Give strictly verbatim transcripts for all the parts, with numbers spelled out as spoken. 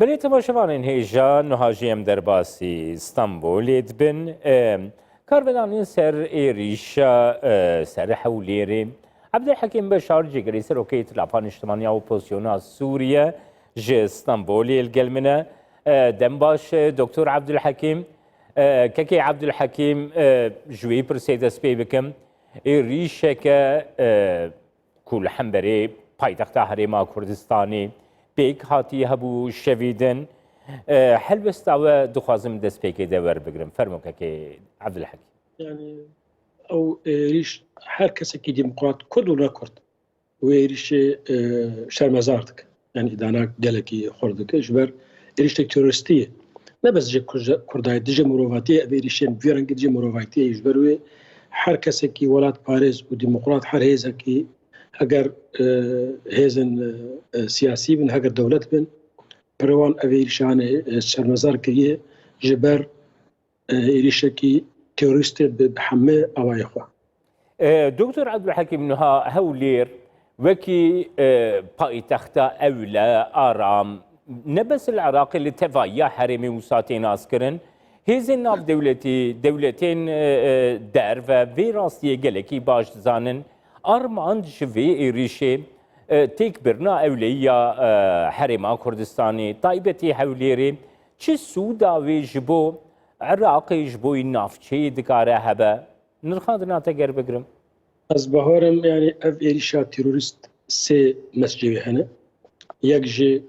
Belê temaşevanên hêja, niha jî em derbasî Stenbolê dibin. E, karvedanên ser êrîşa, e, ser Hewlêrê. Ebdulhekîm Beşar, cîgirê serokê Îtîlafa Niştimanî ya Opozisyona Sûriye, ji Stenbolê li gel min e. E, dem baş, e, Doktor Ebdulhekîm. E, kekê Ebdulhekîm, e, ji wê pirsê dest pê bikim. Êrîşeke, e, ku li hemberê paytexta Herêma Kurdistanê pêk hatî hebû şevîdin. E, helwesta we dixwazim destpêkê de werbigrim. Fermo kekê Evdilhekîm. Yani ew êrîş her kesekî demokrat, kurd û ne kurd, wê êrîşê, e, şermezar dike. Yani îdana gelekî xurt dike. Ji ber êrîşek terorîstî ye. Ne bes ji Kurda-, Kurdayê, dijî mirovatiyê ev êrîşên vî rengî dijî mirovatiyê ye. Ji ber wê her kesekî welatparêz û demokrat, her hêzekî, heger, e, hêzên, e, e, siyasî bin, heger dewlet bin, pere wan ev êrîşanê, e, şermezar kiriye ji ber, e, êrîşekî terorîstê bi, bi hemî awayê xwe. E, Doktor Ebdulhekîm, niha Hewlêr wekî, e, paytexta ewle, aram, ne bes li Iraqê, li tevahiya herêmê wisa tê naskirin. Hêzên navdewletî, dewletên, e, e, derve vê rastiyê gelekî baş dizanin. Armanc ji vê êrîşê, e, têkbirina ewleyiya, e, Herêma Kurdistanê, taybetî Hewlêrê, çi sûda wê ji bo Iraqê, ji bo navçeyê dikare hebe? Nirxandina te ger bigrim. Ez bawerim, yani ev êrîşa terorîst sê mescê wê hene. Yek ji,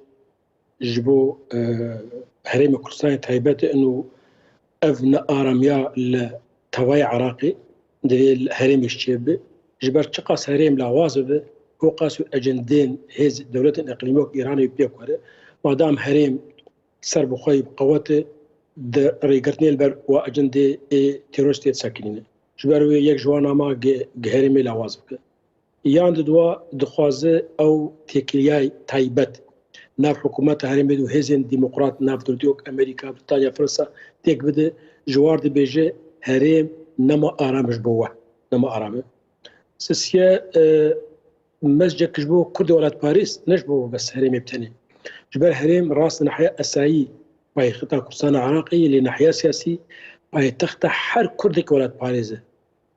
ji bo, e, Herêmê Kurdistanê taybet e û ev nearamiya li tevayê Iraqê divê li herêmê jî çêbibe. Ji ber çiqas herêm lawaz bibe, hoqas û ecendên hêz dewletên eqlîmî wek Îranê pêk were. Madam herêm ser bi xwe yî bi qewet e, di rêgirtinê li ber wa ecendê ê terorîstê disekinîne. Ji ber wê yek ji wan nama gi, gi herêmê lawaz bike. Yan di dua dixwaze ew têkiliyay taybet nav hikûmeta herêmê û hêzên demokrat nav dewletî wek Amerîka, Britanya, Fransa têk bide, ji war dibêje herêm nema aram e ji bo we, nema aram e. Sisiye, e, mescek ji bo Kurdê welatparêz, ne ji bo bes herêmê bi tenê. Ji ber herêm rast nihiya esayî paytexta Kurdistana Iraqê ye, lê nihiya siyasî paytexta her Kurdek welatparêz e.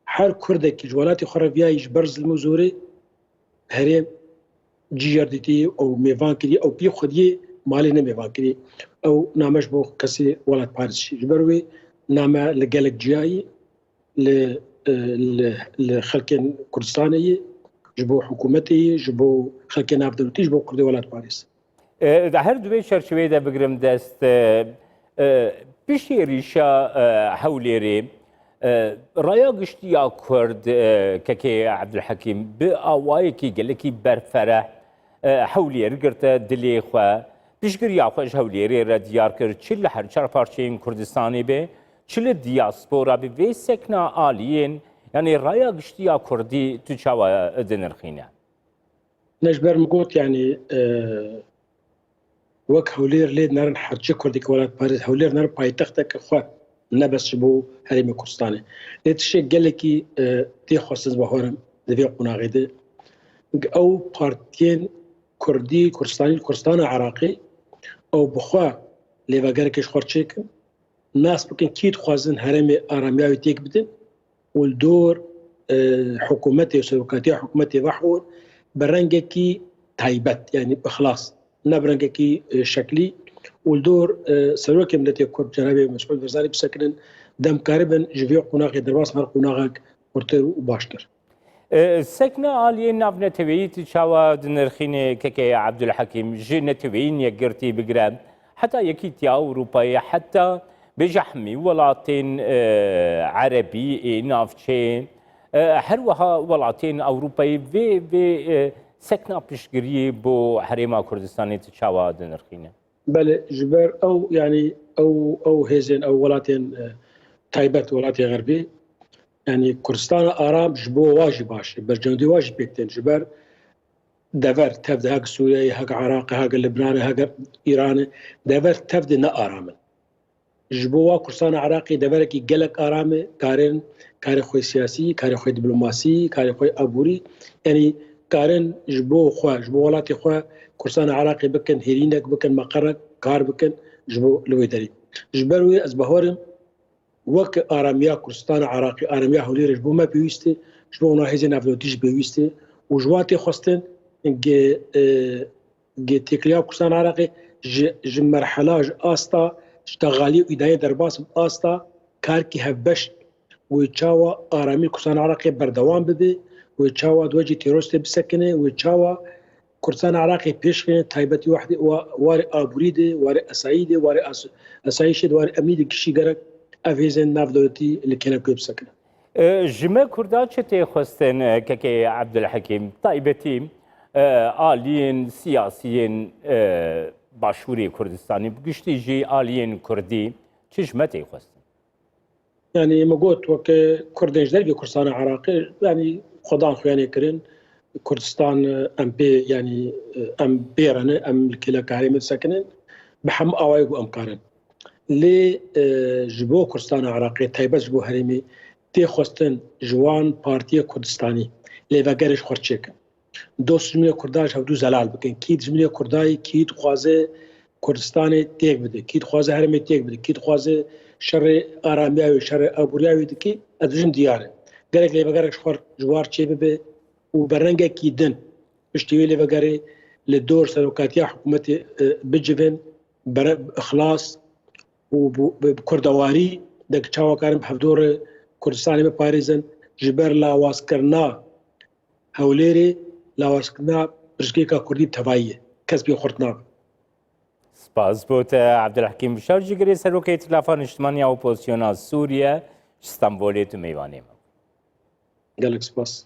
Her Kurdekî ji welatê xwe re viyayî ji ber zilm û zorê, herêm cî yer dîtî, ew mêvan kirî, ew pî xwediyê malê ne mêvan kirî. Ew name ji bo kesê welatparêz jî. Ji ber wê name li gelek ciyayî li, e, li, li xelkên Kurdistanê yê, ji bo hikûmetê yê, ji bo xelkê navdewletî, ji bo Kurdê welatparêz. E, di her du vê çerçeveyê de bigrim dest, e, e, piştî êrîşa, e, Hewlêrê, e, raya giştî ya Kurd, e, kekê Ebdulhekîm, bi awayekî gelekî berfereh, e, Hewlêr girte dilê xwe, piştgiriya xwe ji Hewlêrê re diyar kir, çi li her çar parçeyên Kurdistanê be, çi li diyaspora be, vê sekna aliyên, yanî raya giştî ya Kurdî tu çawa dinirxîne? Ne ji ber min got, yanî, e, wek Hewlêr lê nerin herçi Kurdek welatparêz, Hewlêr nerin paytexteke xwe, ne bes ji bo Herêmê Kurdistanê. Lê tiştê gelekî, e, tê xwestin, ez bawerim, di vê qonaxê de, ew partiyên Kurdî, Kurdistanî, Kurdistana Iraqê, ew bi xwe lêvegereke ji xwe çêkin, nas bikin kî dixwazin herêmê aramiya wî têk bidin û li dor, e, hikûmetê û serokatiya hikûmetê vehon bi rengekî taybet, yanî bi ixlas, ne bi rengekî, e, şeklî û li dor, e, serokê miletê Kurd Cenabê Mesûd Barzanî bisekinin, dem karibin ji vê qonaxê derbas her qonaxek xurtir û baştir. E, sekna aliyên navneteweyî tu çawa dinirxîne kekê Ebdulhekîm, ji Neteweyên Yekgirtî bigire, heta Yekîtiya Ewropayê, heta bêje hemî welatên, e, Erebî ê navçeyê, e, her wiha welatên Ewropayê vê, vê, e, sekna piştgiriyê bo Herêma Kurdistanê tu çawa dinirxîne? Belê, ji ber ew, yanî ew, ew hêzên, ew welatên, e, taybet, welatê Xerbî, yanî Kurdistana Aram ji bo wa jî baş e, bercewendî wa jî pêk tên. Ji ber dever tev de, hek Sûriyeyê, hek Iraqê, hek Libnanê, hek Îranê, dever tev de ne aram in. Ji bo wa Kurdistana Iraqê deverekî gelek aram e, karin karê xwe siyasî, karê xwe diplomasî, karê xwe aborî, yanî karin ji bo xwe, ji bo welatê xwe Kurdistana Iraqê bikin hêrînek, bikin meqerek, kar bikin ji bo li wê derê. Ji ber wê ez bawerim wek aramiya Kurdistana Iraqê, aramiya Hewlêrê ji bo me pêwîst e, ji bo wana hêzên navdewletî jî pêwîst e û ji wan tê xwestin ge, e, ge têkiliya Kurdistana Iraqê ji, ji merhela, ji asta, ji texalî û îdayê derbas bi asta karkî hevbeş wê çawa aramî Kurdistana Iraqê berdewam bibe, wê çawa di wecî teroristê bisekine, wê çawa Kurdistana Iraqê pêş xîne, taybetî wehdê wa-, warê aborî de, warê esayî de, warê as-, esayîşê de, warê emnî de gişî gerek ev hêzên navdewletî li kêlekê bisekine. E, ji me Kurda çi tê xwestin, e, kekê Ebdulhekîm? Taybetî, e, aliyên siyasiyên, e, Başûrê Kurdistanê, bi giştî jî aliyên Kurdî çi ji me tê xwestin? Yanî me got weke Kurdên ji dervê Kurdistana Iraqê, yanî xwedan xuyanê kirin, Kurdistan, e, em pê, yanî, e, em pê re ne, em li kêleka herêmê disekinin, bi hemû awayê ku em karin. Lê, e, ji bo Kurdistana Iraqê, taybet ji bo herêmê tê xwestin ji wan partiyê Kurdistanî lêvegerê ji xwe re çêkin. Dost ji milê Kurda ji hevdû zelal bikin. Kî dijminê Kurda ye, kî dixwaze Kurdistanê têk bide, kî dixwaze herêmê têk bide, kî dixwaze şerê aramiya wê, şerê aboriya wê dike, ez dijim diyar e. Gerek lêvegerek ji xwe ji war çê bibe û bi rengekî din piştî wê lêvegerê li dor serokatiya hikûmetê, e, bicivin, bi re-, bi ixlas û bi, bi, bi kurdewarî de çawa karin bi hevdorê Kurdistanê biparêzin, ji ber lawazkirina Hewlêrê lawazkirina pirsgirêka Kurdî bi tevayî ye. Kes pê xurt nabe. Spas bo te Ebdulhekîm Bişar, cîgirê Serokê Îtilafa Niştimanî ya Opozisyona Sûriye, ji Stenbolê tu mêvanê me bû. Gelek spas.